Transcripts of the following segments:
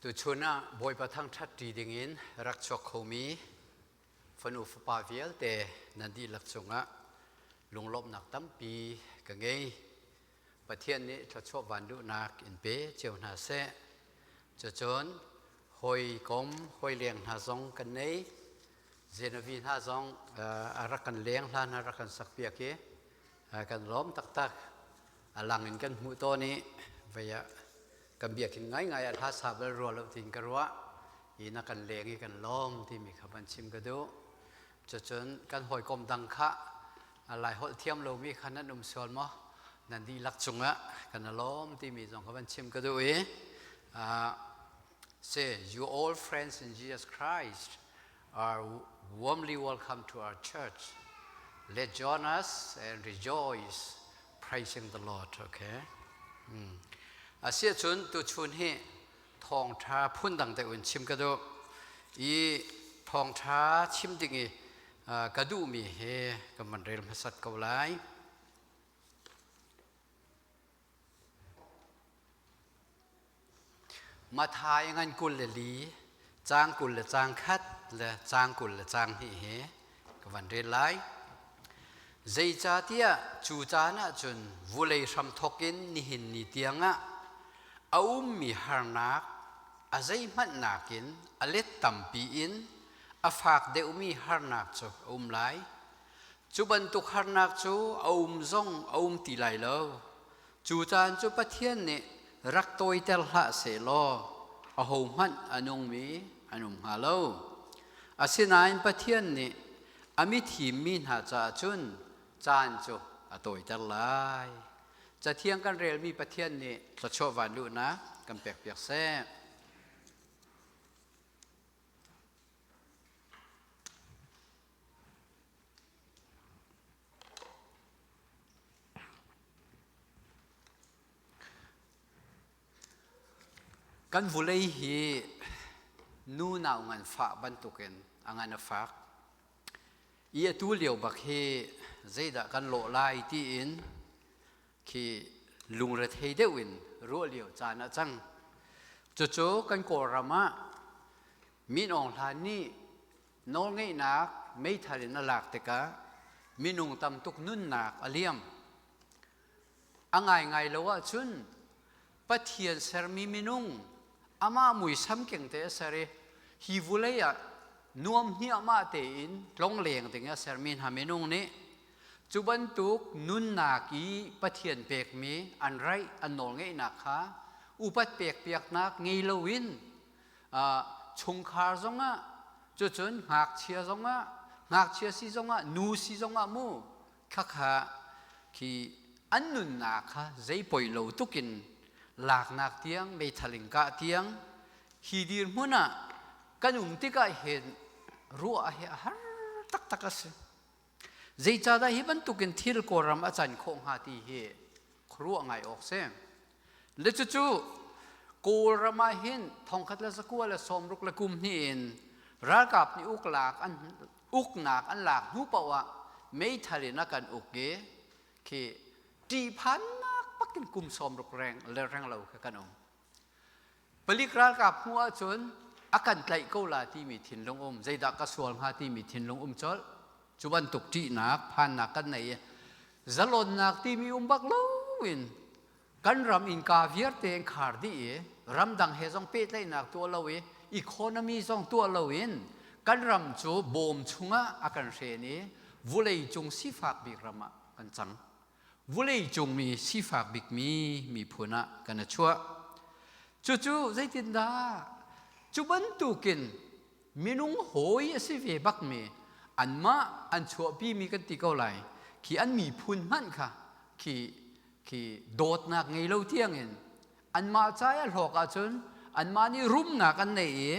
Tuchun ah Bawipa thangṭhat ṭi dingin rak chuak khomi fanu fapa vialte nan dihlak cungah lunglawmhnak tampi ka ngei. Pathian nih thluachuah vanluhnak in pe cio hna seh. Cucun hawikom hawileng hna zong kan nei. Zenavi hna zong a rak kan leng hlan a rak kan sakpiak i kan lawm taktak. A lang in kan hmuh tawn i vei ah kan biakinn ngaingai ah hla sa bal rua lo tiin ka ruah i na kan leng i kan lawm timi kha van chim ka duh. Cucun kan hawikom dang kha Lai holh thiam lomi kha nan um sual maw? Nan dihlak cungah kan i lawm timi zong kha van chim ka duh i say you all friends in Jesus Christ are warmly welcome to our church. Let join us and rejoice praising the Lord. Okay. Asiahcun tuchun hi thawngṭha phundang deuh in chim ka duh. I thawngṭha chim ding i ka duhmi hi kan van rel hmasat ko lai. Mathai ngan 24, caang 21 le caang 22 hi ka van rel lai. Zeicahtiah cu caan ah cun vulei hramthawk in nihin ni tiangah a ummi harnak a zeihmanh nakin a let tampi in a fak deuhmi harnak cu a um lai. Cu bantuk harnak cu a um zong a um ti lai lo. Cu caan cu Pathian nih rak tawiter hlah sehlaw ahohmanh a nungmi an um hnga lo. Asinain Pathian nih a mithimmi hna caah cun caan cu a tawiter lai. Cathiang kan relmi Pathian nih thluachuah vanluhnak kan pekpiak seh. Kan vulei hi nu nau nganfah bantukin a ngan a fak. I atu lio bak hi zeidah kan lawh lai tiin khi lungrethei deuh in ruah lio caan a cang. Cucu kan Kawlram ah Min Aung Hlaing nih nawlngeihnak meithal in a lak tikah minung tam tuk nunnak a liam. A ngaingai lo ahcun Pathian sermi minung amah muisam kengte a ser i hi vulei ah nuam hniahmah tein tlongleng ding a sermi hna minung nih cu bantuk nunnak i Pathian pekmi an raih an nawlngeihnak kha upat pekpiaknak ngei loin chungkhar zongah cucun ngakchia zongah ngakchia si zongah nu si zongah mu khakha khi an nunnak kha zei poi lo tukin laknak tiang meithal in kah tiang hi dirhmun ah kan um tikah hin ruah hi a har taktak a si. Zeicahdah hi bantukin thil Kawlram a can khawh hnga ti hi khuaruah ngai awk si. Le cucu Kawlram ah hin 1960 le kum hnih in ralkap nih uklak an uknak an lak hnu paoh ah meithal in a kan uk i khi ṭihphannak bakin kum 60 reng le reng lo kha kan um. Palik ralkap hmuh ahcun a kan tlaih ko la timi thinlung um, zeidah ka sual hnga timi thinlung um colh. Cu bantuk ṭihnak, phannak kan nei i zalonnak timi um bak loin kan ram innka vialte in khar dih i ramdang he zong pehtlaihnak tuah lo i economy zong tuah loin kan ram cu bawm chungah a kan hren i vulei cung sifak bik ram ah kan cang. Vuleicung mi sifak bikmi miphun ah kan i chuah. Cucu zeitindah cu bantukin minung hawi a si ve bakmi anmah an chuahpimi kan ti ko lai khi an miphun hmanh kha khi khi dawtnak ngei lo tiangin anmah ca i a hlawk ahcun anmah nih rumnak an neih i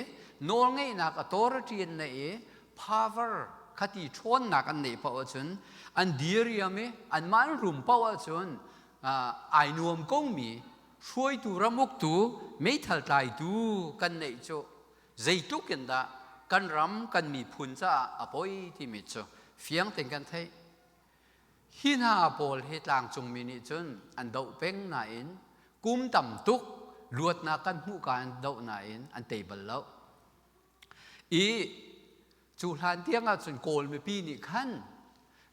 nawlngeihnak authority an neih i power khati ṭhawnnak an neih paoh ahcun an diriam i anmah an rum paoh ahcun ai nuam komi hruaitu ramuktu meithal tlaitu kan neih cu zeitluk in dah kan ram kan miphun caah a poi timi cu fiang tein kan theih. Hi hna pawl hi tlangcungmi nih cun an doh peng nain kum tam tuk Luatnak kan hmuh ka an doh nain an tei bal lo. I cu hlan tiang ahcun Kawl mipi nih khan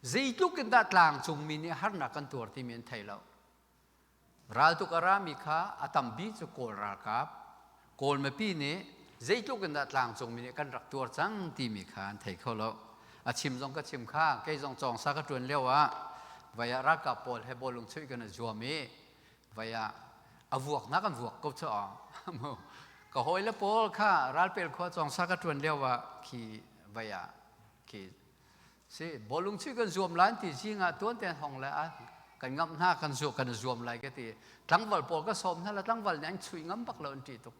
zeitluk in dah tlangcungmi nih harnak kan tuar timi an thei lo. Raltuk a rami kha a tampi cu Kawl ralkap, Kawl mipi nih zeitluk in dah tlangcungmi nih kan rak tuar cang timi kha an thei kho lo. A chim zong ka chim kha, kei zong cawngsa ka ṭuan lio ah vai ah ralkap pawl he bawlung chuih kan i zuam i vai ah a vuaknak an vuak ko cu ka hawile pawl kha ralpel khua cawngsa ka ṭuan lio ah khi vai ah khi Si, bawlung chuih kan zuam lai ti zing ah tuan ten hong le a kan ngamh hna kan zu kan zuam lai ka ti. Tlangval pawl ka sawm hna la tlangval nih an chuih ngam bak lo an ṭih tuk.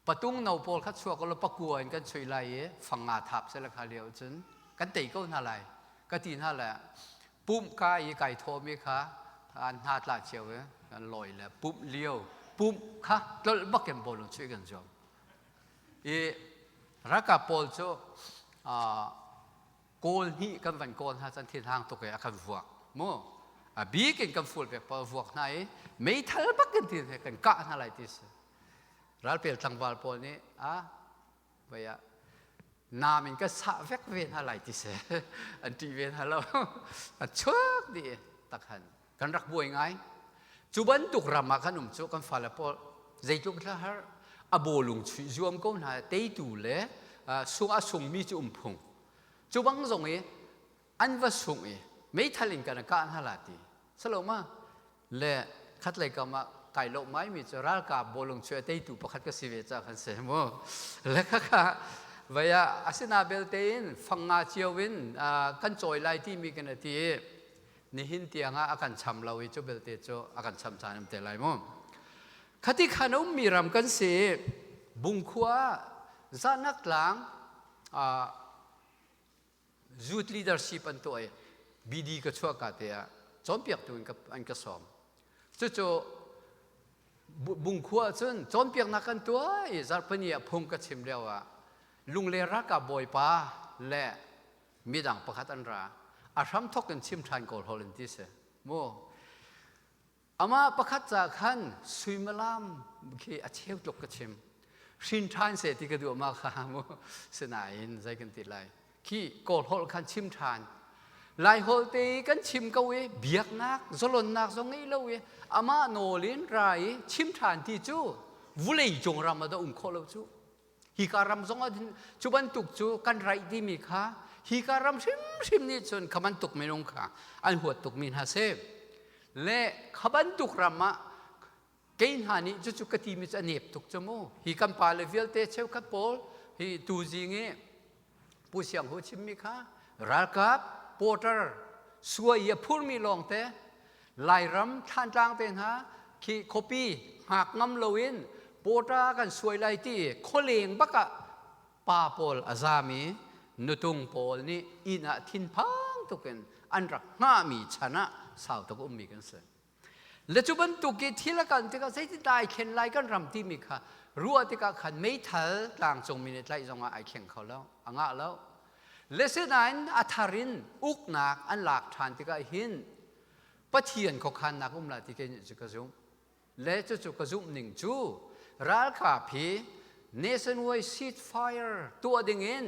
Patung no pawl kha chuak lo pakua in kan chuih lai i fanga thap se la kha lio cun kan tei ko hna lai ka ti hna le pumh ka i kai thawmi kha an hna tla cio i kan lawi le pumh lio pumh kha tlolh bak in bawlung chuih kan zuam. I ralkap pawl cu kawl hnih kan van kawl hna can thinhang tuk i a kan vuak mu a bik in kan fual pek pawl vuak hna i meithal bak in ti kan kah hna lai ti si ralpel tlangval pawl nih a vai ah nam in ka sah vek ve hna lai ti si an ṭih ve hna lo a chuak dih takhan kan rak buai ngai cu bantuk ram ah kan um cu kan fale pawl zeitluk thla har a bawlung chuih zuam ko hna teitu le sung a sungmi cu um phung cu bang zong i an va sung i meithal in kan kah hna la ti saloma le khatlei kam ah kai lo mai mi cu ralkap bawlung chuih teitu pakhat ka si ve ca kan si mu le kha kha vaya asina belte in fanga cio in kan cawi lai ti mi kan ti Nihin tiangah a kan cham lo i cu belte cu a kan cham caan um te lai mu. Khati khan a ummi ram kan si. Bungkhua Zahnak tlang youth leadership an tuah i BD ka chuah ka te ah cawnpiaktu in an ka sawm. Cucu Bungkhua cun cawnpiaknak kan tuah i zarhpini ah phung ka chim lio ah Lungler ralkap bawipa le midang pakhat an ra a hram thok in chim ṭhan kawl hol in ti si mu amah pakhat ca khan suimilam khi a cheu tluk ka chim hrin ṭhan se ti ka duh ma kha mu sinain zei kan ti lai khi kawl holh khan chim ṭhan lai holh te kan chim ko i biaknak zalonnak zong ngei lo i amah nawl in ra i chim ṭhan ti cu vulei cung ram ah dah um khawh lo cu Hika ram zong ah cu bantuk cu kan raih timi kha hika ram hrimhrim nih cun kha bantuk minung kha an huat tukmi hna si. Le kha bantuk ram ah kei hna nih cucu ka timi cu a nep tuk cu mu. Hi kan pale vialte cheukhat pawl hi tuzing i Pu Siang Hu chimmi kha ralkap porter suai i a phurmi lawngte Lairam Thlantlang te hna khi khuapi hngak ngam loin porter kan suai lai ti khualeng bak ah pa pawl a zam i nutung pawl nih inn ah thinphang tukin an rak hngahmi chan ah sau tuk ummi kan si. Le cu bantuk i thil a kan tikah zeitindah ai thlen lai kan ram timi kha ruah tikah khan meithal tlangcungmi nih tlaih zongah ai thleng kho lo, a ngah lo. Le sinain a thar in uknak an lak ṭhan tikah hin Pathian khuakhannak um lai ti kei nih cu ka zumh. Le cucu ka zumh ning cu ralkap hi nationwide ceasefire tuah dingin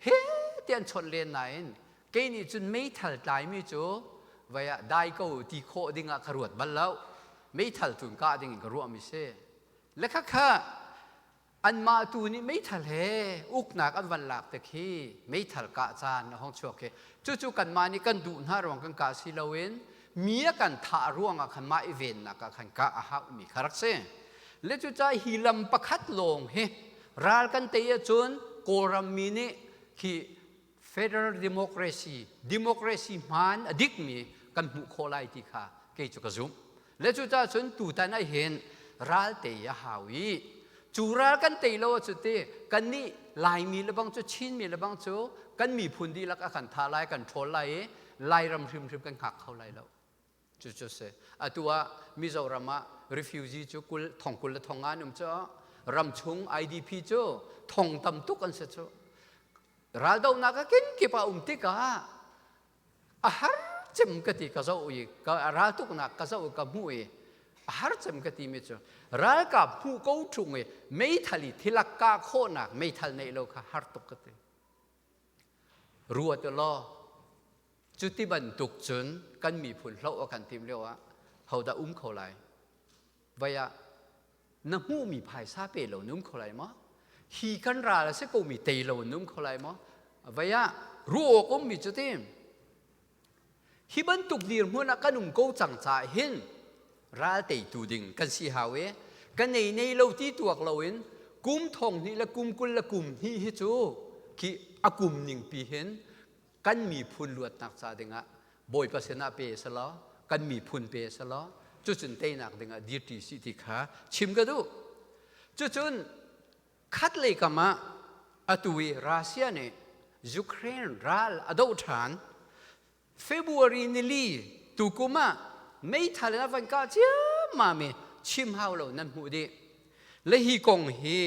he ti an chawnh len nain kei nih cun meithal tlaimi cu vai ah dai ko ti khawh ding ah ka ruat bal lo meithal tun kah ding in ka ruahmi si le khakha anmah tu nih meithal he uknak an van lak te khi meithal kah caan a hong chuak khi cucu kanmah nih kan duh hna ruang kan kah si loin mi a kan thah ruang ah khan mah i vennak ah khan kah a haumi kha rak si le cucaah hi lam pakhat lawng hi ral kan tei ahcun Kawlram mi nih khi federal democracy democracy hmaan a dikmi kan hmuh khawh lai ti kha kei cu ka zumh le cucaah cun tutan ah hin ral tei a hau i cu ral kan tei lo ahcun ti kannih Laimi le bang cu Chinmi le bang cu kan miphun dihlak a kan thah lai kan ṭhawl lai i Lairam hrimhrim kan hngak kho lai lo Cucu si. Atu ah Mizoram ah refugee cu kul, thong 20 le thong nga an um cu. Ramchung IDP cu thong tam tuk an si cu. Raldohnak a kenkip ah um tikah a har cem ka ti ka zoh i ka raltuknak ka zoh i ka hmuh i. A har cem ka timi cu ralkap hmuh ko ṭung i meithal i thilak kah khawhnak meithal neih lo kha har tuk ka ti. Ruat law cuti bantuk cun kan miphun hloh a kan tim lio ah hodah um kho lai? Vai ah na hmuhmi phaisa pe lo na um kho lai maw? Hi kan ral a si komi tei lo na um kho lai maw? Vai ah ruah awk ummi cu ti hi bantuk dirhmun ah kan um ko cang caah hin ral teitu ding kan si hau i kan nei nei lo ti tuak loin kum thong hnih le kum 20 le kum hnih hi cu khi a kum ning pi hin kan miphun luatnak ca dingah Bawipa sinah pe selaw kan miphun pe selaw cucun teinak dingah dirṭi si ti kha chim ka duh. Cucun khat lei kam ah atu i Russia nih Ukraine ral a doh ṭhan. February nili tukum ah meithal in a van kah ciammam i chim hau lo nan hmuh dih. Le hi kong hi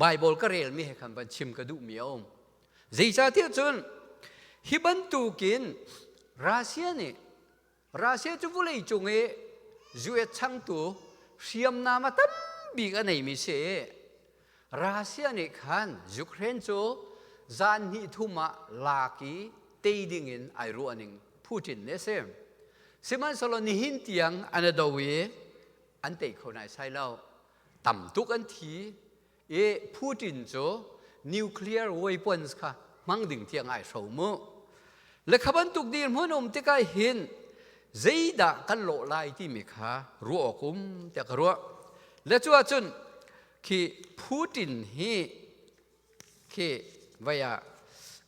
Bible ka relmi he khan van chim ka duhmi a um. Zeicahtiah cun hi bantukin Russia nih Russia cu vawleicung i US changtu hriamnam a tam bik a neimi si. Russia nih khan Ukraine cu zan hnih thum ah lak i tei ding in ai ruah ning Putin nih a si. Sihmanhsehlaw nihin tiang an do i an tei kho naisai lo. Tam tuk an thi i Putin cu nuclear weapons kha hmang ding tiang ai hro mu. Le kha bantuk dirhmun um tikah hin zeidah kan lawh lai timi kha ruah awk um tiah ka ruah. Le cu ahcun khi Putin hi khi vai ah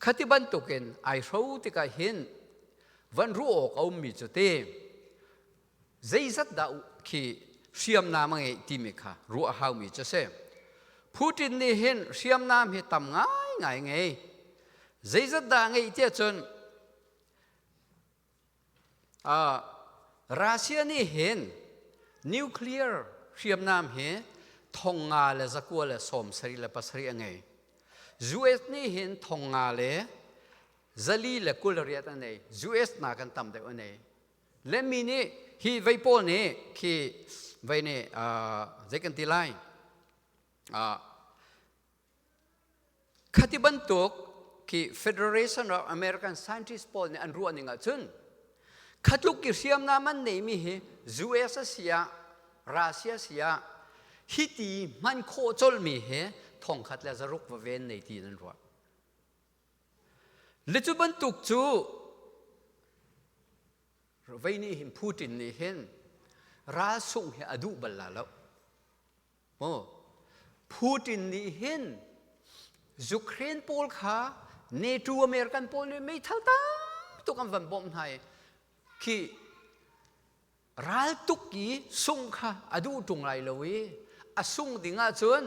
khati bantukin ai hro tikah hin van ruah awk a ummi cu te zeizat dah khi hriamnam a ngeih timi kha ruah a haumi cu a si. Putin nih hin hriamnam hi tam ngaingai ngei. Zeizat dah a ngeih tiah cun Russia nih hin nuclear hriamnam hi thong nga le zakua le 77 a ngei. US nih hin thong nga le zali le 28 a nei. US na kan tam deuh a nei. Le mi nih hi vei pawl nih khi vei nih zei kan ti lai khati bantuk khi Federation of American Scientists pawl nih an ruah ning ahcun khatluk i hriamnam an neimi hi US a si ah Russia si ah hiti hman khawh colmi hi 1600 va ven nei ti an ruah. Le cu bantuk cu vei nih hin Putin nih hin ral sungh hi a duh bal la lo. Maw Putin nih hin Ukraine pawl kha NATO American pawl nih meithal tam tuk an van bawmh hna i khi raltuk i sungh kha a duh ṭung lai lo i a sung ding ahcun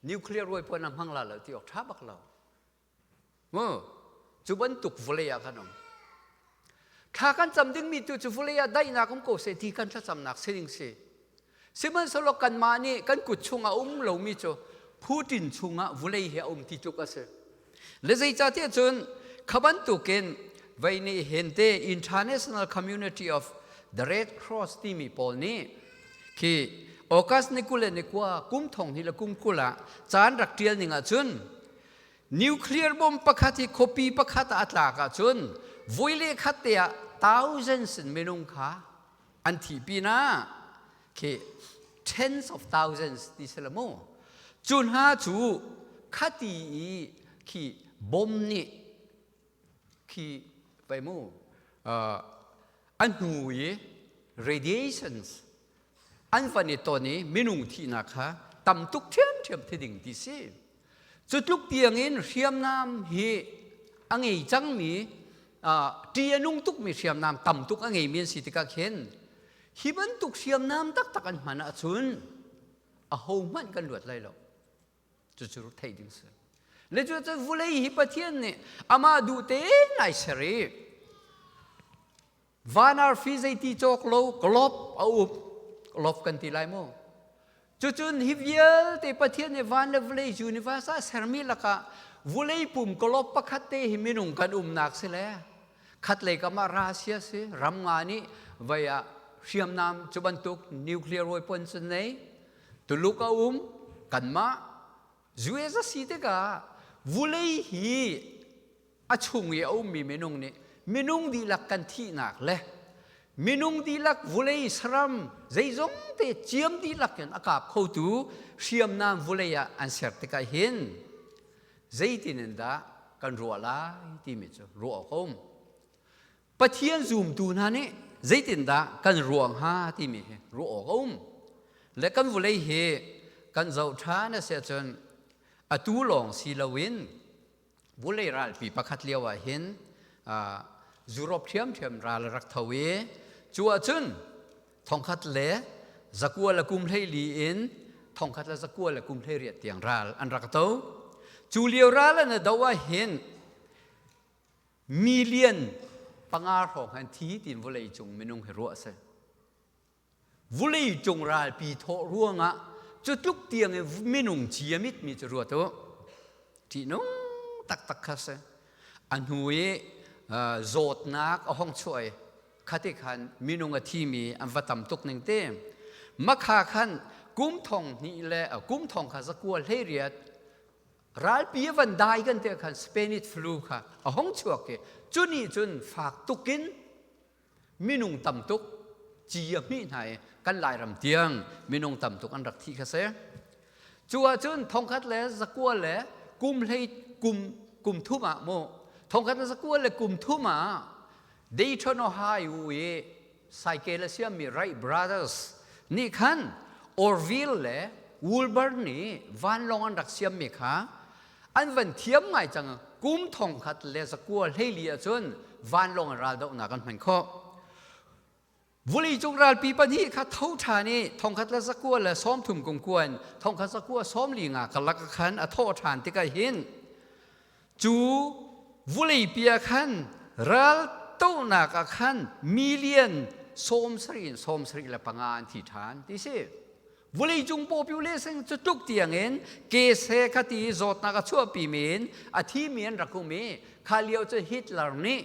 nuclear weapon a hmang la lo ti awk ṭha bak lo. Mu cu bantuk vawlei ah kan um. Thla kan cam dingmi tu cu vawlei ah daihnak um ko seh ti kan thlacamnak si ding si. Sihmanhsehlaw kanmah nih kan kut chungah um lomi cu Putin chungah vawlei hi a um ti tluk a si. Le zeicahtiah cun kha bantukin vei nih hin te International Community of the Red Cross timi pawl nih khi August ni 29 kum thong hi le kum 20 ah caan rak ṭial ning ahcun nuclear bomb pakhat hi khuapi pakhat ah a tlak ahcun voi le khat te ah thousands in minung kha an thih pinah khi tens of thousands ti si la mu cu hna cu khati i khi bomb nih khi vai mu a hnu i radiations an van i ton i minung thihnak kha tam tuk ṭhiamṭhiam thi ding ti si. Cu tluk tiangin hriamnam hi a ngei cangmi ṭih a nung tukmi hriamnam tam tuk a ngeimi an si tikah khin hi bantuk hriamnam taktak an hman ahcun ahohmanh kan luat lai lo. Cucu theih ding si. Le cu cu vulei hi Pathian nih amah duh tein ai ser i Van arfi zeiti cawk lo globe a um. Globe kan ti lai mu. Cucun hi vialte Pathian nih van le vawlei universe ah sermi lakah vawlei pum globe pakhat te hi minung kan umnak si le khat lei kam ah Russia si ram nga nih vei ah hriamnam cu bantuk nuclear weapons an nei. Tuluk a um, kanmah US a si tikah vulei hi a chung i a ummi minung nih minung dihlak kan thihnak le minung dihlak vulei saram zeizong te ciam dihlak in a kap khotu hriamnam vulei ah an ser tikah hin zeitin in dah kan ruah lai timi cu ruah awk a um. Pathian zumtu hna nih zeitindah kan ruah hnga timi hi ruah awk a um. Le kan vulei hi kan zoh ṭhan a si ahcun atu lawng si loin vulei ralpi pakhat lio ah hin Europe ṭhiamṭhiam ral a rak tho i cu ahcun thongkhat le zakua le kum 14 in thongkhat le zakua le kum 18 tiang ral an rak to. Cu lio ral an do ah hin million panga hrawng han thi tin vawlei cung minung hi ruah a si. Vawlei cung ralpi thawh ruangah cu tluk tiang in minung ci a mit mi cu ruat u. Ṭihnung taktak kha si. A hnu i zawtnak a hong chuah i khati khan minung a thimi an va tam tuk ning te. Makha khan kum thong hnih le kum thong kha zakua 18 Ralpi a van dai kan te khan Spanish flu kha a hong chuak i cu nih cun fak tuk in minung tam tuk ci a hmih hna i kan Lairam tiang minung tam tuk an rak thi kha si. Cu ahcun thongkhat le zakua le kum hlei kum kum thum ah mu thongkhat le zakua le kum thum ah Dayton Ohio i cycle a siammi Wright Brothers nih khan Orville le Wilbur nih vanlawng an rak siammi kha an van thiam ngai cang. Kum thongkhat le zakua 14 ahcun vanlawng in raldohnak an hman khawh. Vulicung ralpi pahnih kha tho ṭhan i thongkhat le zakua le 30 kum kuan thongkhat zakua 45 karlak khan a thawh ṭhan tikah hin cu vuleipi ah khan ral tonak ah khan million 70 in 75 an thi ṭhan ti si. Vuleicung population cu tluk tiangin kese kha ti zawtnak a chuahpi men a thimi an rak um i kha lio cu Hitler nih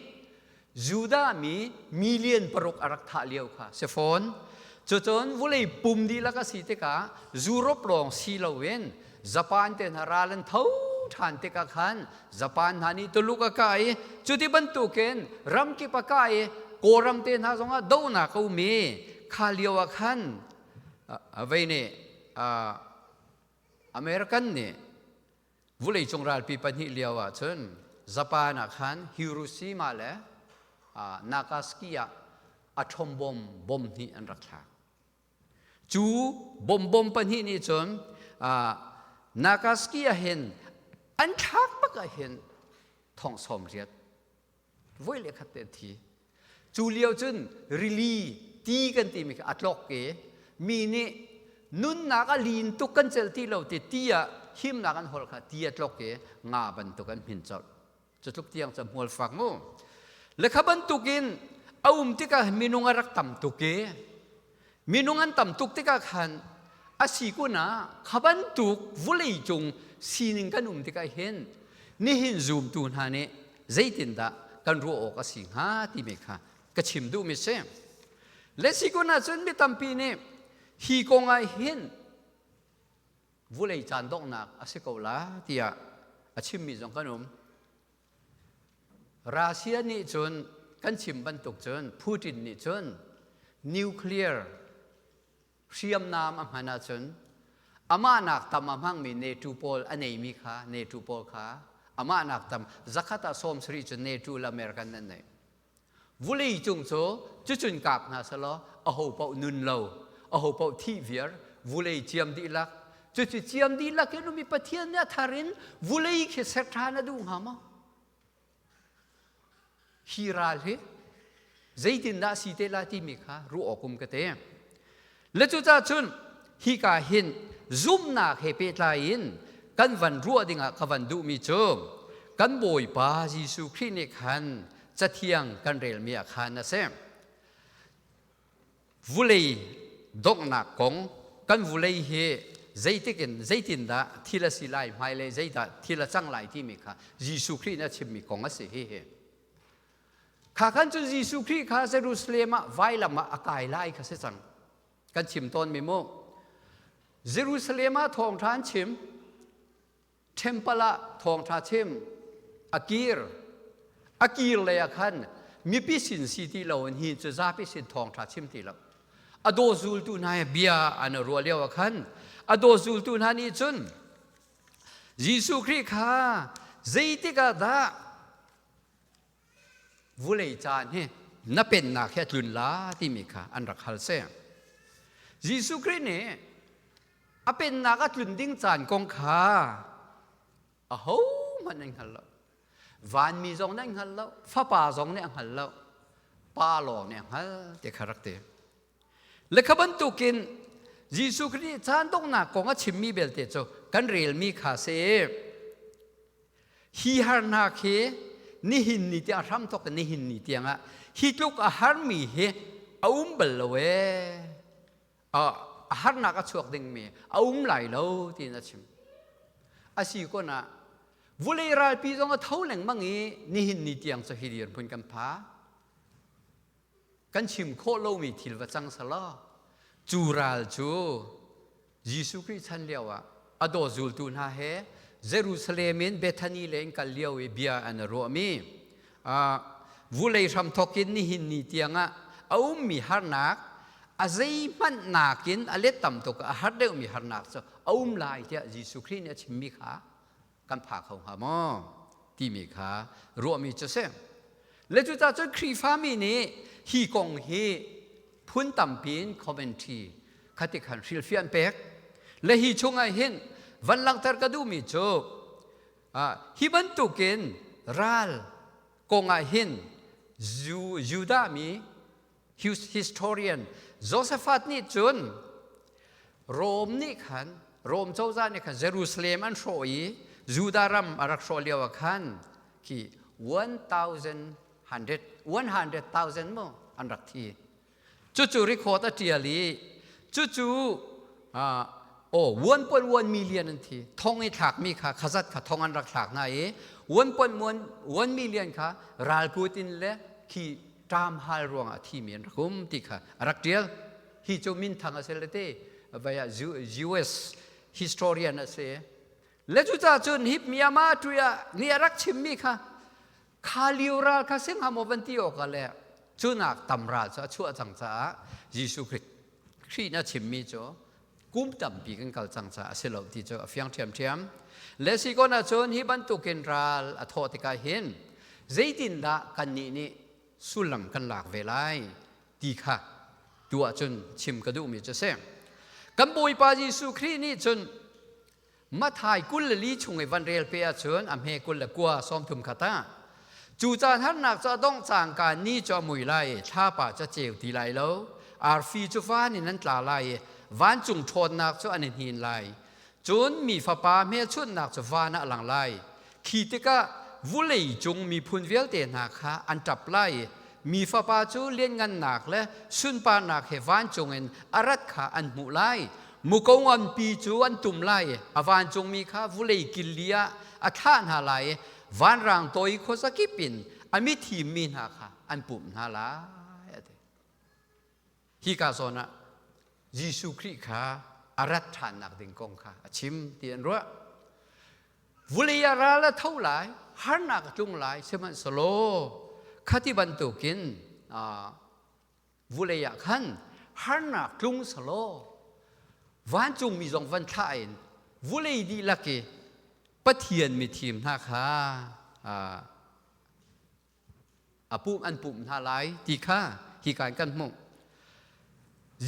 Judah mi million paruk a rak thah lio kha si fawn. Cucun vulei pum dihlak a si tikah Europe lawng si loin Japan te hna ral an tho ṭhan tikah khan Japan hna nih Tuluk a kah i cuti bantukin ramkip a kah i Kawlram te hna zongah dohnak a um i kha lio ah khan vei nih American nih Vuleicung ralpi pahnih lio ah cun Japan ah khan Hiroshima le Nagasaki ah atom bomb bom hnih an rak thlak. Cu bom bom pahnih nih cun Nagasaki ah hin an thlak bak ah hin thong 80 voi le khat te an thi. Cu lio cun rili ti kan timi kha a tlok i mi nih nunnak a lin tuk kan celh ti lo ti ti ah himnak an hol kha ti a tlok i nga bantuk an hmin colh. Cu tluk tiang cu hmual fak mu. Le kha bantukin a um tikah minung a rak tam tuk i minung an tam tuk tikah khan a si kun ah kha bantuk vawlei cung sining kan um tikah hin nihin zumtu hna nih zeitindah kan ruah awk a si hnga timi kha ka chim duhmi si. Le si kun ahcun mi tampi nih hi kong ah hin vulei caan donghnak a si ko la tiah a chimmi zong kan um. Russia nih cun kan chim bantuk cun Putin nih cun nuclear hriamnam a hman ahcun amah nak tam a hmangmi NATO pawl a neimi kha NATO pawl kha amah nak tam zakhat ah 70 cun NATO le American an nei. Vulei cung cu cucun kap hna selaw aho paoh nun lo, aho paoh thih viar, vulei ciam dihlak. Cucu ciam dihlak in umi Pathian nih a thar in vulei khi ser ṭhan a duh hnga maw? Hi ral hi zeitindah si te lai timi kha ruah awk um ka te. Le cucaah cun hika hin zumhnak he pehtlai in kan van ruah dingah ka van duhmi cu kan Bawipa Jesuh Khrih nih khan cathiang kan relmi ah khan a si. Vulei donghnak kong kan vulei hi zeitik in zeitindah thil a si lai hmailei zeidah thil a cang lai timi kha Jesuh Khrih nih a chimmi kong a si hi hi. Kha khan cun Jesuh Khrih kha Jerusalem ah vailam ah a kai lai kha si cang. Kan chim tawn mi mu. Jerusalem ah thawngṭha an chim. Temple ah thawngṭha chim. A kir. A kir lei ah khan mipi sin si ti lo in hi cu zapi sin thawngṭha chim ti lo. A daw zultu hna he bia an ruah lio ah khan a daw zultu hna nih cun Jesuh Khrih kha zeitik ah dah vulei caan hi na pennak hi a tlun la timi kha an rak hal seh. Jesuh Khrih nih a pennak a tlun ding caan kong kha ahohmanh an hngal lo. Vanmi zong nih an hngal lo, fapa zong nih a hngal lo, pa lawng nih a hngal ti kha rak ti. Le kha bantukin Jesuh Khrih nih caan donghnak kong a chimmi belte cu kan relmi kha si. Hi harnak hi nihin ni tiang hramthawk in nihin ni tiangah hi tluk a harmi hi a um bal lo ee. A harnak a chuak dingmi a um lai lo tiin a chim. Asi kon ah vulei ralpi zong a tho lengmang i nihin ni tiang cu hi dirhmun kan pha. Kan chim khawh lomi thil va cang selaw cu ral cu Jesuh Khrih chan lioah a daw zultu hna he Jerusalem in Bethany le in kal lio i bia an i ruahmi vulei hramthawk in nihin ni tiangah a ummi harnak a zeihmanh nakin a let tam tuk a har deuhmi harnak cu a um lai tiah Jesuh Khrih nih a chimmi kha kan pha kho hnga maw timi kha ruahmi cu si. Le cucaah cun Khrihfami nih hi kong hi phun tampi in commentary khati khan hrilhfiah an pek. Le hi chungah hin van langhter ka duhmi cu hi bantukin ral kongah hin Judah mi historian Josaphat nih cun Rom nih khan Rom cozah nih khan Jerusalem an hrawh i Judah ram a rak hrawh lio ah khan khi 1,000 100,000 mu an rak thi. Cucu record a ṭial i cucu oh 1.1 million an thi. Thong i thlakmi kha khazat kha thong an rak thlak hna i 1.1 million kha ralkut in le khi ṭam hal ruangah a thimi an rak um ti kha a rak ṭial. Hi cu minthang a si le te vaya US historian a si. Le cucaah cun hi Myanmar tuya nih a rak chimmi kha kha lio ral kha sing hamo van ti awk le cunak tam ral cu a chuah cang caah Jesuh Khrih Khrih na chimmi cu kum tampi kan kal cang caah a si lo ti cu a fiang ṭhiamṭhiam. Le si kon ahcun hi bantukin ral a thawh tikah hin zeitindah kannih nih sullam kan lak ve lai ti kha tu ahcun chim ka duhmi cu a si. Kan Bawipa Jesuh Khrih nih cun Mathai 24 chung i van rel pe ahcun a hme 29 30 khat ah cu caan harnak cu a dongh cangka ni cu a mui lai i thlapa cu a ceu ti lai lo arfi cu van in an tla lai i vancung ṭhawnnak cu an i hnin lai cun mi fapa hmelchunhnak cu van ah a lang lai khi tikah vulei cung miphun vialte hna kha an ṭap lai i mi fapa cu lianngannak le sunparnak he vancung in a rat kha an hmuh lai Muko nganpi cu an tum lai i a vancungmi kha vulei killi ah a thlah hna lai i vanrang tawi khuazakip in a mithimmi hna kha an pumh hna lai a ti. Hika zawn ah Jesuh Khrih kha a rat ṭhannak ding kong kha a chim ti an ruah. Vulei ah ral a tho lai, harnak a tlung lai, sihmanhsehlaw khati bantukin vulei ah khan harnak tlung selaw vancungmi zong van thlah in vulei dihlak i Pathian mithim hna kha a pumh an pumh hna lai ti kha hi kan hmuh.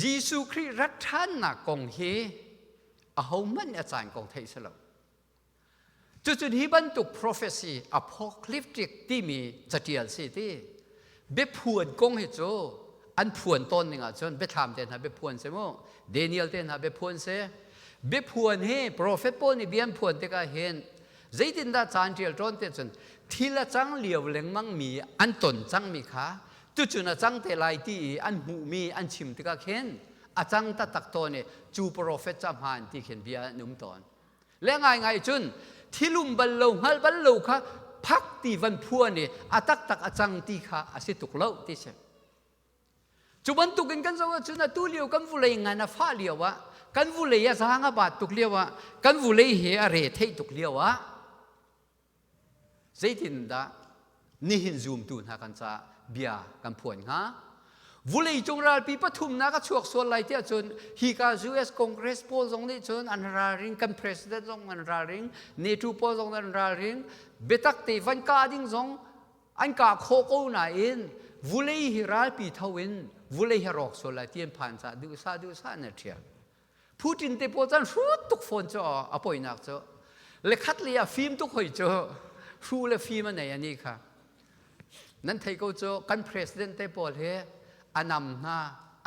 Jesuh Khrih rat ṭhannak kong hi ahohmanh nih a caan kong theih si lo. Cucun hi bantuk prophecy apocalyptic timi catial si ti biaphuan kong hi cu an phuan tawn ning ahcun biathlam te hna biaphuan si mu Daniel te hna biaphuan si biaphuan hi prophet pawl nih bia an phuan tikah hin zeitindah caan ṭial ṭawn te cun thil a cang lio lengmang mi an ton cangmi kha tucun a cang te lai ti i an hmuhmi an chim tikah khin a cang taktak tawn i cu prophet ca hmaan ti khin bia an um tawn Le ngaingai cun thilum bal lo hngal bal lo kha phak ti van phuan i a taktak a cang ti kha a si tuk lo ti si. Cu bantukin kan zoh ahcun atu lio kan vulei ngan a fah lio ah, kan vulei a zaang a baat tuk lio ah, kan vulei he a re theih tuk lio ah, zeitindah nihin zumtu hna kan caah bia kan phuan hnga? Vulei cung ralpi pathumnak a chuak sual lai tiah cun hika US Congress pawl zong nih cun an ralring, kan president zong an ralring, NATO pawl zong an ralring, biatak te van kah ding zong an kah khawh ko nain vulei hi ralpi tho in vulei hi rawk sual lai ti an phan caah duhsah duhsah in a ṭhial. Putin te pawl cun hrut tuk fawn cu a poinak cu le khat lei ah fim tuk hoi cu hru le fim a nei ani kha nan thei ko cu kan president te pawl hi a nam hna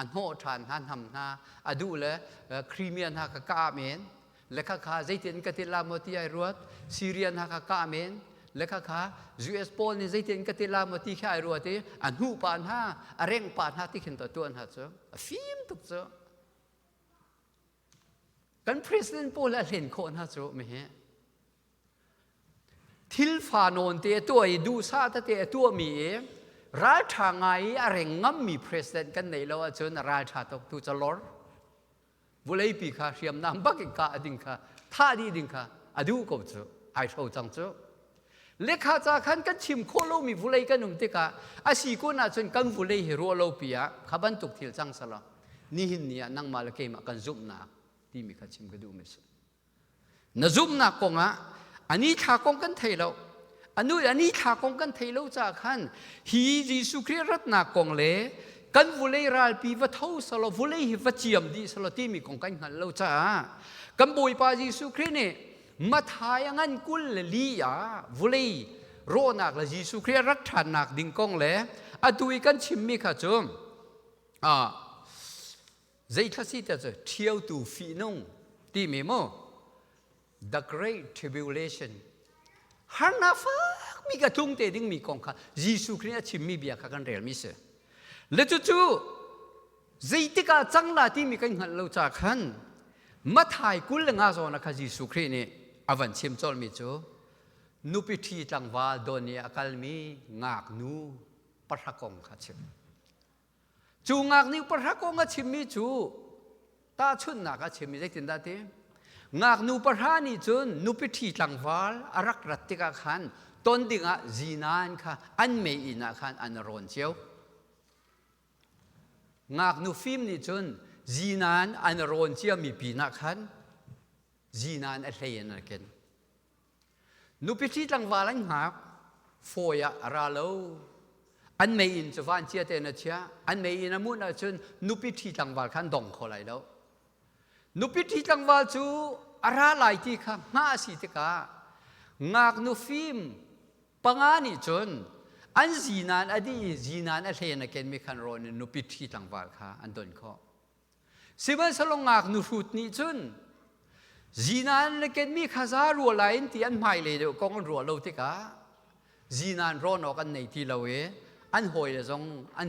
a hnawh ṭhan hna nam hna a duh le Crimea hna ka kah men le kha kha zeitin ka ti la maw ti ai ruat Syria hna kha kah men le kha kha US pawl nih zeitin ka ti la maw ti khi ai ruat i a hnuh pa hna a rengh pa hna ti khin to tuan hna cu a fim tuk cu Kan president pawl a hlen khawh hna cu mi hi thil fa nawn te a tuah i duhsah tete a tuahmi i ralṭha ngai i a reng ngammi president kan neih lo ahcun ralṭha tuk tu ca lor vawleipi kha hriamnam bak in kah ding kha thah dih ding kha a duh ko cu ai hro cang cu Lekha ca khan kan chim khawh lomi vulei kan um tikah a si kun ahcun kan vulei hi ruah lo pi ah kha bantuk thil cang selaw nihin ni ah nangmah le keimah kan zumhnak timi kha chim ka duhmi si. Na zumhnak kongah ani thla kong kan thei lo. Anu ani thla kong kan thei lo caah khan hi Jesuh Khrih ratnak kong le kan vulei ralpi va tho selaw vulei hi va ciam dih selaw timi kong kan hngalh lo caah kan Bawipa Jesuh Khrih nih Mathai a ngan 24 ah vulei rawhnak le Jesuh Khrih a rat ṭhannak ding kong le atu i kan chimmi kha cu zei thla si te cu ṭhiotu fihnung timi mu the great tribulation harnak fakmi ka tlung te dingmi kong kha Jesuh Khrih a chimmi bia kha kan relmi si le cucu zeitik ah cang la timi kan hngalh lo ca khan Mathai 25 zawn ah kha Jesuh Khrih nih a van chim colhmi cu nupi ṭhi tlangval don i a kalmi ngaknu pahra kong kha chim. Cu ngaknu pahra kong a chimmi cu tahchunhnak a chimmi zeitindah ti? Ngaknu pahra nih cun nupi ṭhi tlangval a rak rat tikah khan ton dingah zinan kha an mei inn ah khan an rawn cio. Ngaknu fim nih cun zinan an rawn ciami pinah khan zinan a hlei in a ken. Nupi ṭhi tlangval an hngak, fawi ah a ra lo. An meiinn cu vancia tein a chiah. An meiinn a munh ahcun nupi ṭhi tlangval kha an dong kho lai lo. Nupi ṭhi tlangval cu a ra lai ti kha hngah a si tikah ngaknu fim panga nih cun an zinan a dih i zinan a hlen a kenmi khan rawn in nupi ṭhi tlangval kha an don khawh. Sihmanhsehlaw ngaknu hrut nih cun zinan le kenmi kha za rua lai in ti an hmailei deuh kong an ruah lo tikah zinan rawn awk an nei ti lo i an hawile zong an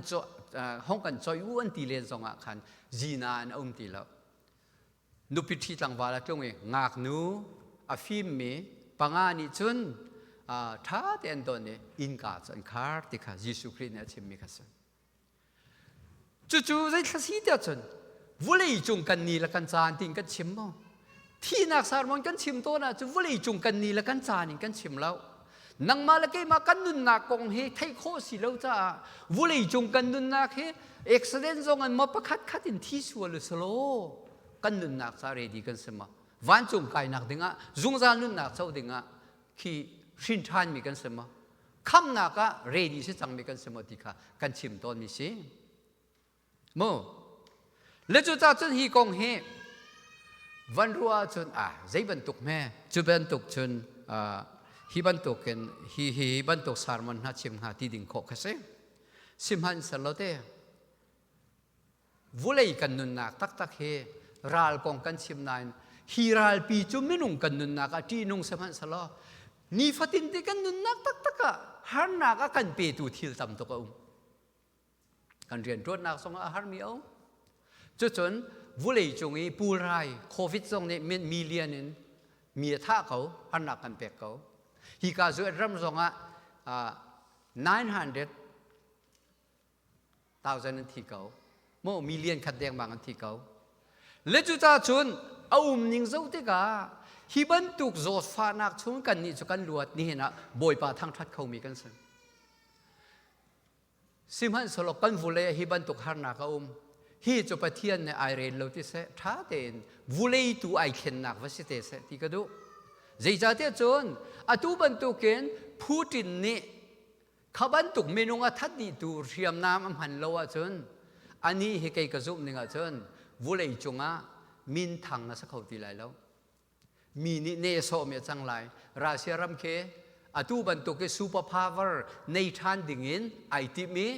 hong kan choi u an ti len zongah khan zinan a um ti lo. Nupi ṭhi tlangval a tlung i ngaknu a fimmi panga nih cun ṭha te an don i innka cu an khar ti kha Jesuh Khrih nih a chimmi kha si. Cucu zeithla si tiah cun vulei cung kan ni le kan caan tiin kan chim maw? Thihnak sermon kan chim tawn ahcun vulei cung kan ni le kan caan in kan chim lo. Nangmah le keimah kan nunnak kong hi theih khawh si lo caah vulei cung kan nunnak hi accident zong an maw pakhat khat in thi sual u selaw kan nunnak ca ready kan si ma vancung kainak dingah zungzal nunnak co dingah khi hrin ṭhanmi kan si ma khamnak ah ready si cangmi kan si maw ti kha kan chim tawnmi si mu le cu ca cun hi kong hi van ruah cun a zei bantuk hme cu bantuk cun hi bantukin hi hi bantuk sermon hna chim hnga ti ding khawh kha si sihmanhsehlaw te vulei kan nunnak taktak hi ral kong kan chim nain hi ralpi cu minung kan nunnak ah ṭihnung sihmanhsehlaw nifatin te kan nunnak taktak ah harnak a kan petu thil tam tuk a um kan rianṭuannak zongah a harmi a um cucun vulei cung i pulrai covid zong nih million in mi a thah ko harnak kan pek ko. Hi ka US ram zongah 900,000 an thi ko. Mo million khat dengmang an thi ko. Le cuca cun a um ning zo tikah hi bantuk zawtfahnak chung kan nih cu kan luat nihin ah Bawipa thangṭhat khomi kan si. Sihmanhsehlaw kan vulei ah hi bantuk harnak a um. Hi cu Pathian nih ai rel lo ti seh, ṭha tein vulei tu ai thlennak va si te seh ti ka duh. Zeicahtiah cun atu bantukin Putin nih kha bantuk minung a that dihtu hriamnam a hman lo ahcun anih hi kei ka zumh ning ahcun vulei cungah minthang a si kho ti lai lo. Mi nih nehsawhmi a cang lai. Russia ram khi atu bantuk i super power nei ṭhan dingin ai timh i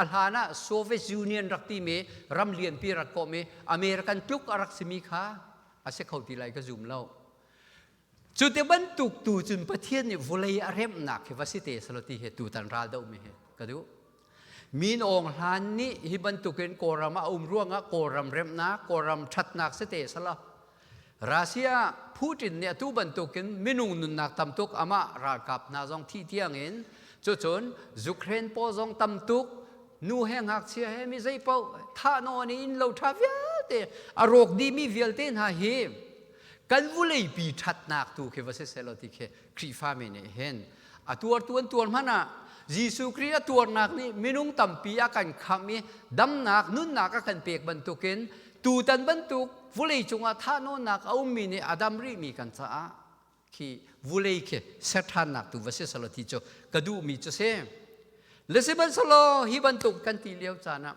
a hlan ah Soviet Union rak timi ram lianpi rak kawm i American tluk a rak simi kha a si kho ti lai ka zum lo. Cu te bantuk tu cun Pathian nih vawlei a remhnak hi va si te selaw ti hi tutan ral dohmi hi ka duh. Min Aung Hlan nih hi bantukin Kawlram ah a um ruangah Kawlram remnak, Kawlram ṭhatnak si te selaw Russia Putin nih atu bantukin minung nunnak tamtuk amah ralkap hna zong thih tiangin cucun Ukraine pawl zong tamtuk nu he ngakchia he mi zei paoh thah nawn i inn lo ṭha vialte a rawk dihmi vialte hna hi kan vuleipi ṭhatnak tu khi va si selaw ti khi Khrihfami nih hin a tuartu an tuar hmanh ah Jesuh Khrih a tuarnak nih minung tampi a kan khamh i damnak nunnak a kan pek bantukin tutan bantuk vulei cungah thahnawnnak a ummi nih a dam rihmi kan caah khi vulei khi ser ṭhannak tu va si selaw ti cu ka duhmi cu si. Le sihmanhsehlaw hi bantuk kan ti lio caan ah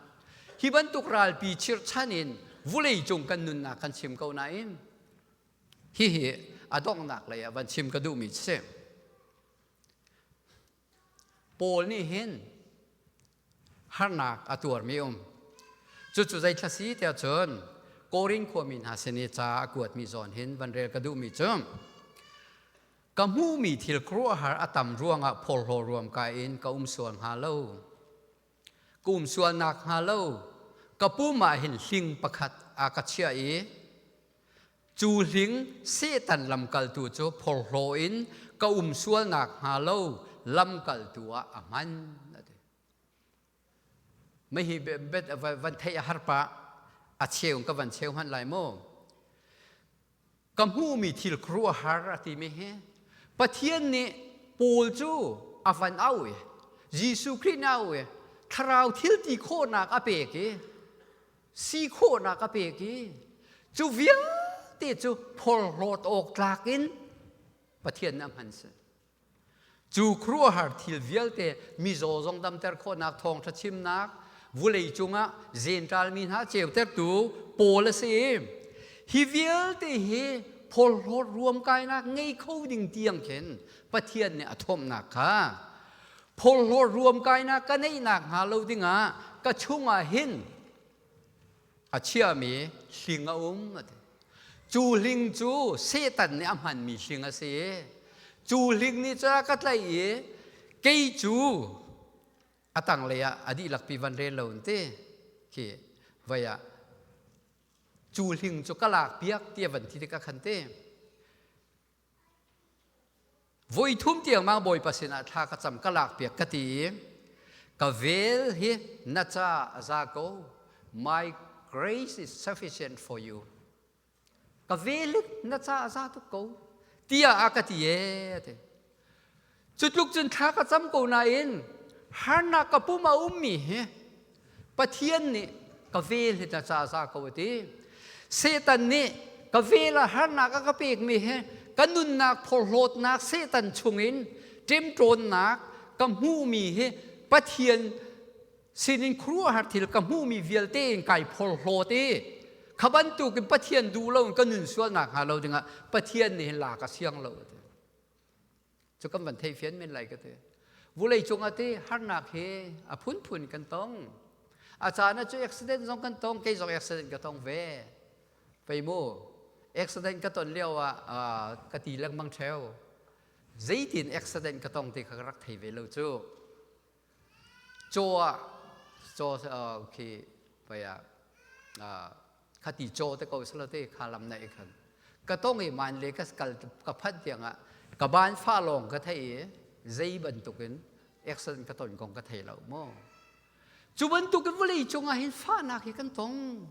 hi bantuk ralpi chirhchan in vulei cung kan nunnak kan chim ko nain Hihi a donghnak lei ah van chim ka duhmi si. Paul nih hin harnak a tuarmi um. Cucu zeithla si tiah cun Korin khuami hna sin i ca a kuatmi zawn hin van rel ka duhmi cu ka hmuhmi thil khuaruahhar a tam ruangah phorhlaw ruamkai in ka um sual hnga lo. Ka um sual nakhnga lo ka pum ah hin hling pakhat a ka chiah i cu hling Satan lamkaltu cu phorhlaw in ka um sual nakhnga lo lamkaltu ah a hman. Mei hi bet van theih a har pah a cheu ka van cheu hmanh lai maw? Ka hmuhmi thil khuaruahhar a timi hi Pathian nih Paul cu a van au i Jesuh Khrih nih au i thlarau thil ti khawhnak a pek i si khawhnak a pek i cu vialte cu phorhlawt awk tlak in Pathian nih a hman si. Cu khuaruahhar thil vialte mizaw zong damter khawhnak thawngṭha chimnak vulei cungah Jentail mi hna ceutertu Paul a si. Hi vialte hi phorhlawt ruamkainak ngei kho ding tiang khin Pathian nih a thawmhnak kha phorhlawt ruamkainak ka neihnak hnga lo dingah ka chungah hin a chiami hling a um a ti. Cu hling cu Satan nih a hmanmi hling a si. Cu hling nih cun a ka tlaih i kei cu a tanglei ah a dihlakpi van rel lo an ti. Khi vai ah cu hling cu ka lak piak ti a van ti tikah khan ti. Voi thum tiangmang Bawipa sinah thla ka cam ka lakpiak ka ti i ka vel hi na ca a za ko. My grace is sufficient for you. Ka vel hi na ca a za tuk ko tiah a ka ti ee a ti. Cu tluk cun thla ka cam ko nain harnak ka pum a ummi hi Pathian nih ka vel hi na ca a za ko a ti. Satan nih ka vel ah harnak a ka pekmi hi ka nunnak phorhlawtnak Satan chungin ṭemṭawnnak ka hmuhmi hi Pathian sinin khuaruahhar thil ka hmuhmi vialte in kai phorhlawt i kha bantukin Pathian duh lo in ka nun sualnak hnga lo dingah Pathian nih hin la ka siang lo a ti. Cu kan van thei fian men lai ka ti. Vulei cung ah ti harnak hi a phunphun kan tong. A caan ah cu accident zong kan tong, kei zong accident ka tong ve. Pei mu, accident ka ton lio ah ka ti lengmang theo. Zeitin accident ka tong ti kha ka rak thei ve lo cu. Caw ah caw khi pei ah khati caw te ko selo te kha lam na i khan ka tong i man le ka kal ka phanh tiang ah Ka ban fa lawng ka thei i zei bantukin accident ka ton kong ka thei lo mu. Cu bantukin vawlei cungah hin fahnak hi kan tong.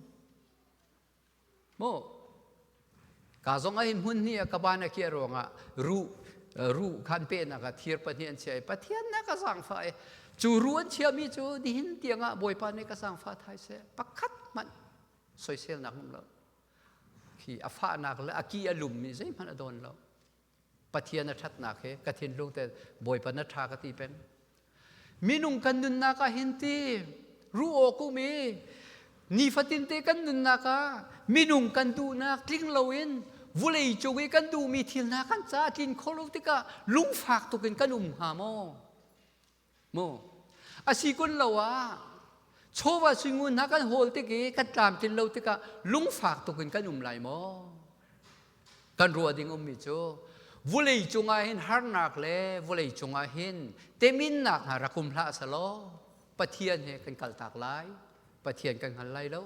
Mu ka zong ah hin hmun hnih ah ka ban a kiah ruangah ruh ruh khan pehnak ah thir pahnih an chia i Pathian na ka zaangfah i cu ruh an chiami cu nihin tiangah Bawipa nih ka zaangfah thai seh pakhat hmanh soiselnak um lo. Khi a fahnak le a ki a lummi zeihmanh a dawn lo. Pathian a ṭhatnak he ka thinlung te Bawipa na ṭha ka ti peng. Minung kan nunnak ah hin ti ruh awk um i nifatin te kan nunnak ah minung kan duhnak tling loin vulei cung i kan duhmi thil hna kan ca tlin kho lo tikah lungfak tuk in kan um hnga maw? Mu. A si kun lo ah chawva suingun hna kan hawl tik i kan tlamtlin lo tikah lungfak tuk in kan um lai maw? Kan ruah ding ummi cu vulei cungah hin harnak le vulei cungah hin teminnak hna rak um hlah selaw Pathian he kan kaltak lai. Pathian kan hngal lai lo.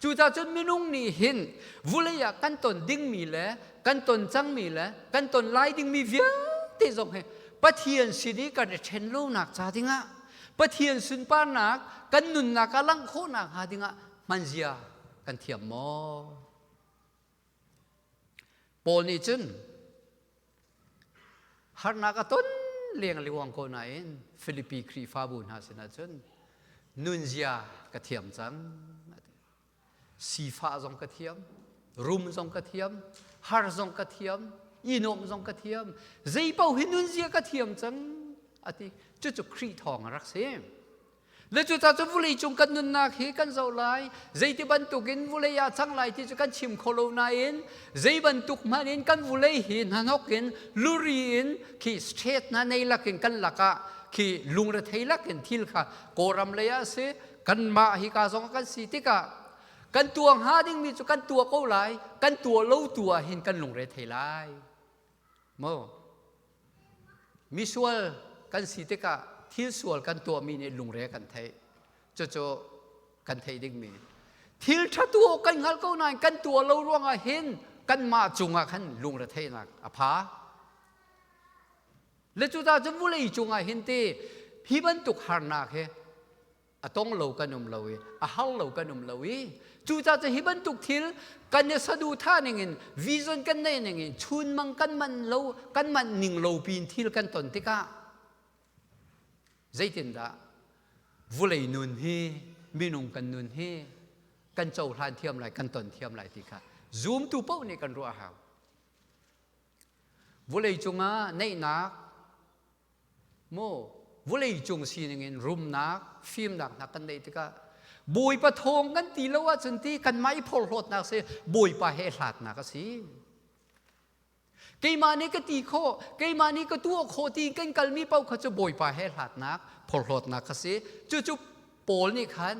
Cucaah cun minung nih hin vulei ah kan ton dingmi le kan ton cangmi le kan ton lai dingmi vialte zong hi Pathian sin i kan i ṭhen lonak ca dingah Pathian sunparnak kan nunnak ah langh khawhnak hnga dingah hmanzia kan thiam maw? Paul nih cun harnak a ton lengluang ko nain Filipi Khrihfabu hna sinah cun nunzia ka thiam cang. Sifah zong ka thiam, rum zong ka thiam, har zong ka thiam, i nuamh zong ka thiam, zei paoh hi nunzia ka thiam cang a ti. Cucu Khrih thawng a rak si. Le cucaah cun vulei cung kan nunnak hi kan zoh lai. Zeiti bantukin vulei ah cang lai ti cu kan chim kho lo nain zei bantuk hmanh in kan vulei hi hnahnok in luri in khi state hna nei lakin kan lakah khi lungrethei lakin thil kha Kawlram lei ah si kanmah hi ka zong kan si tikah kan tuah hnga dingmi cu kan tuah ko lai kan tuah lo tu ah hin kan lungre thei lai Maw misual kan si tikah thil sual kan tuahmi nih lungre kan theih. Cucu kan theih dingmi. Thil ṭha tuah kan hngal ko nain kan tuah lo ruangah hin kanmah cungah khan lungre theihnak a pha. Le cucaah cun vulei cungah hin ti hi bantuk harnak hi a tong lo kan um lo i a har lo kan um lo i cucaah cu hi bantuk thil kan i saduhthah ning in vision kan neih ning in chunmang kan man lo kan manh ning lo pin thil kan ton tikah zeitindah vulei nun hi minung kan nun hi kan cohlan thiam lai kan ton thiam lai ti kha zumtu paoh nih kan ruah hau vulei cungah neihnak Maw vawleicung sining in rumnak, fimnak hna kan neih tikah Bawipa thawng kan ti lo ahcun ti kanmah i phorhlawtnak si Bawipa he hlatnak a si. Keimah nih ka ti khawh, keimah nih ka tuah khawh ti kan kalmi paoh kha cu Bawipa he hlatnak, phorhlawtnak a si. Cucu Paul nih khan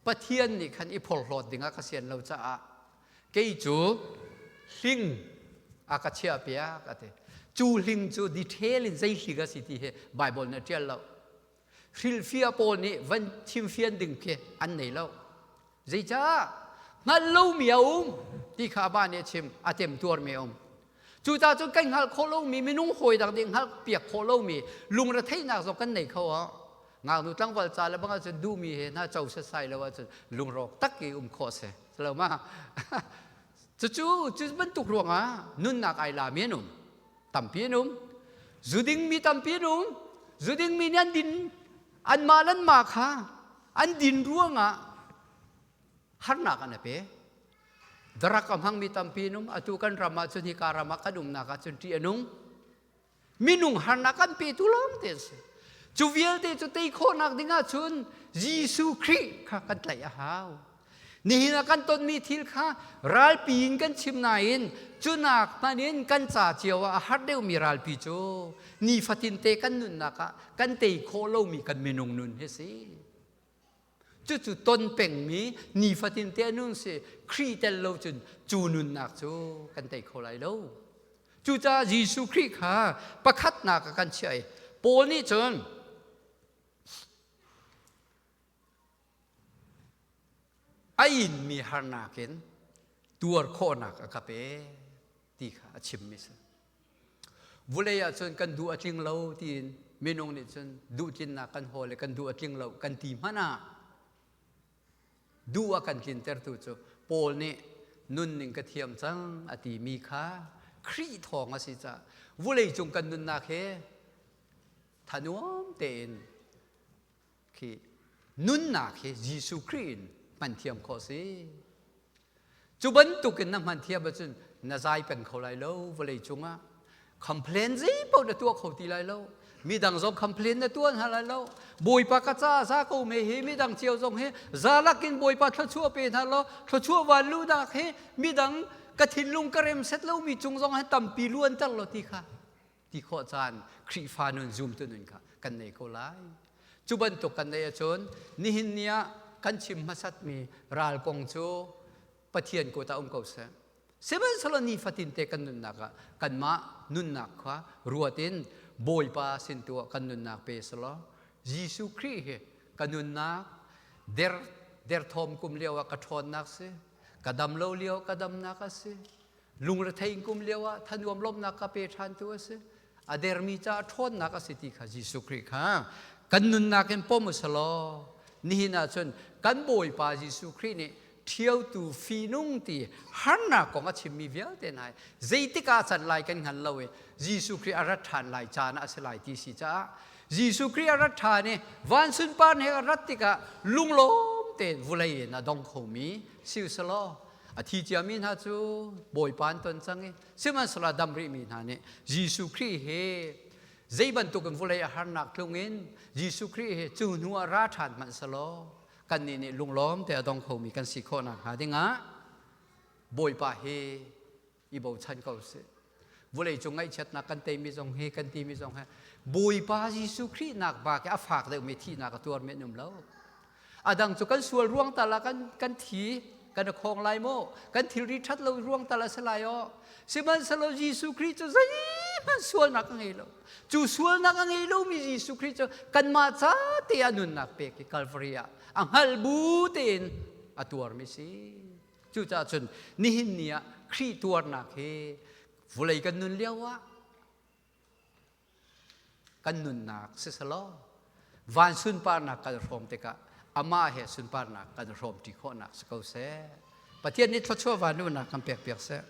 Pathian nih khan i phorhlawt dingah ka sian lo caah kei cu hling a ka chiahpiak a ti. Cu hling cu detail in zei hling a si ti hi Bible nih a ṭial lo. Hrilhfiah pawl nih van chimfian ding khi an nei lo. Zeicah? Hngalh lomi a um ti kha Abah nih a chim, a temtuarmi a um. Cucaah cun kan hngalh khawh lomi minung hawi dang nih hngalh piak khawh lomi lungretheihnak zong kan nei kho ah ngaknu tlangval ca le bang ahcun duhmi he hna co setsai lo ahcun lungrawk tak i um khawh si lo ma cucu cu bantuk ruangah nunnak ai lami an um tampi an um zuding mi tampi an um zuding mi nih an din anmah le anmah kha an din ruangah harnak an pe Darak a hmangmi tampi an um. Atu kan ram ah cun hika ram ah kan umnak ah cun ṭih a nung. Minung harnak kan petu lawng te an si. Cu vialte cu tei khawhnak ding ah cun Jesuh Khrih kha kan tlaih a hau. Nihin ah kan tonmi thil kha ralpi in kan chim nain cunak hmanh in kan ca cio ah a har deuhmi ralpi cu nifatinte kan nunnak ah kan tei khawh lomi kan minung nun hi si. Cucu ton pengmi nifatin te nun si Khrih tel lo cun cu nunnak cu kan tei kho lai lo. Cucaah Jesuh Khrih kha pakhatnak ah kan chiah i Paul nih cun a inmi harnak in tuar khawhnak a ka pek ti kha a chimmi si. Vulei ah cun kan duh a tling lo tiin minung nih cun duhtlinnak kan hawl i kan duh a tling lo kan ti hmanh ah duh a kan tlintertu cu Paul nih nunning ka thiam cang a timi kha Khrih thawng a si caah vulei cung kan nunnak he thanuam tein khi nunnak hi Jesuh Khrih in hman thiam khawh si. Cu bantukin na hman thiam ahcun na zai peng kho lai lo vawlei cungah. Complain zeipaoh na tuah kho ti lai lo. Midang zong complain na tuah hna lai lo. Bawipa ka ca za ko me hi midang cio zong hi zalak in Bawipa thluachuah pe hna law thluachuah van luhnak hi midang ka thinlung ka rem set lomi cung zong hi tampi luanter law ti kha ti khawh caan Khrihfa nun zumtu nun kha kan nei ko lai. Cu bantuk kan neih ahcun nihin ni ah kan chim hmasatmi ral kong cu Pathian kut ah um ko seh. Sihmanhsehlaw nifatin te kan nunnak ah kanmah nunnak kha ruat in Bawipa sin tu ah kan nunnak pe selaw Jesuh Khrih hi ka nunnak der derthawm kum lio ah ka ṭhawnnak si, ka dam lo lio ka damnak a si, lungrethei kum lio ah thanuam lawmhnak ka pe ṭhantu a si a dermi caah ṭhawnnak a si ti kha Jesuh Khrih kha kan nunnak in pom u selaw nihin ah cun kan Bawipa Jesuh Khrih nih ṭhiotu fihnung ti harnak kong a chimmi vialte hna hi zeitik ah can lai kan hngal lo i Jesuh Khrih a rat ṭhan lai caan ah a si lai ti si caah Jesuh Khrih a rat ṭhan i van sunpar he a rat tikah lunglawm tein vulei in a dong khomi si u selaw A thi ciami hna cu Bawipa an ton cang i sihmanhsehlaw dam rihmi hna nih Jesuh Khrih he zei bantukin vawlei a harnak tlung in Jesuh Khrih he cu hnu ah ra ṭhan hmanh selaw kannih nih lunglawm te a dong khomi kan si khawh nakhnga dingah Bawipa hi i bochan ko sih. Vawlei cung ngaihchiatnak kan teimi zong hi kan timi zong hi Bawipa Jesuh Khrih nak bak i a fak deuhmi thihnak a tuarmi an um lo. A dang cu kan sual ruang tal ah kan, kan thi kan i khawng lai maw? Kan thilri ṭhat lo ruang tal a si lai aw. Sihmanhsehlaw Jesuh Khrih cu zeihmanh sualnak a ngei lo. Cu sualnak a ngei lomi Jesuh Khrih cu kanmah ca te ah nunnak pek i Calvary ah a hngalh bu tein a tuarmi si. Cucaah cun nihin ni ah Khrih tuarnak hi vulei kan nun lio ah kan nunnak siselaw van sunparnak kan hrawm tikah amah he sunparnak kan hrawm ṭi khawhnak si ko seh. Pathian nih thluachuah van nunak kan pek piak seh.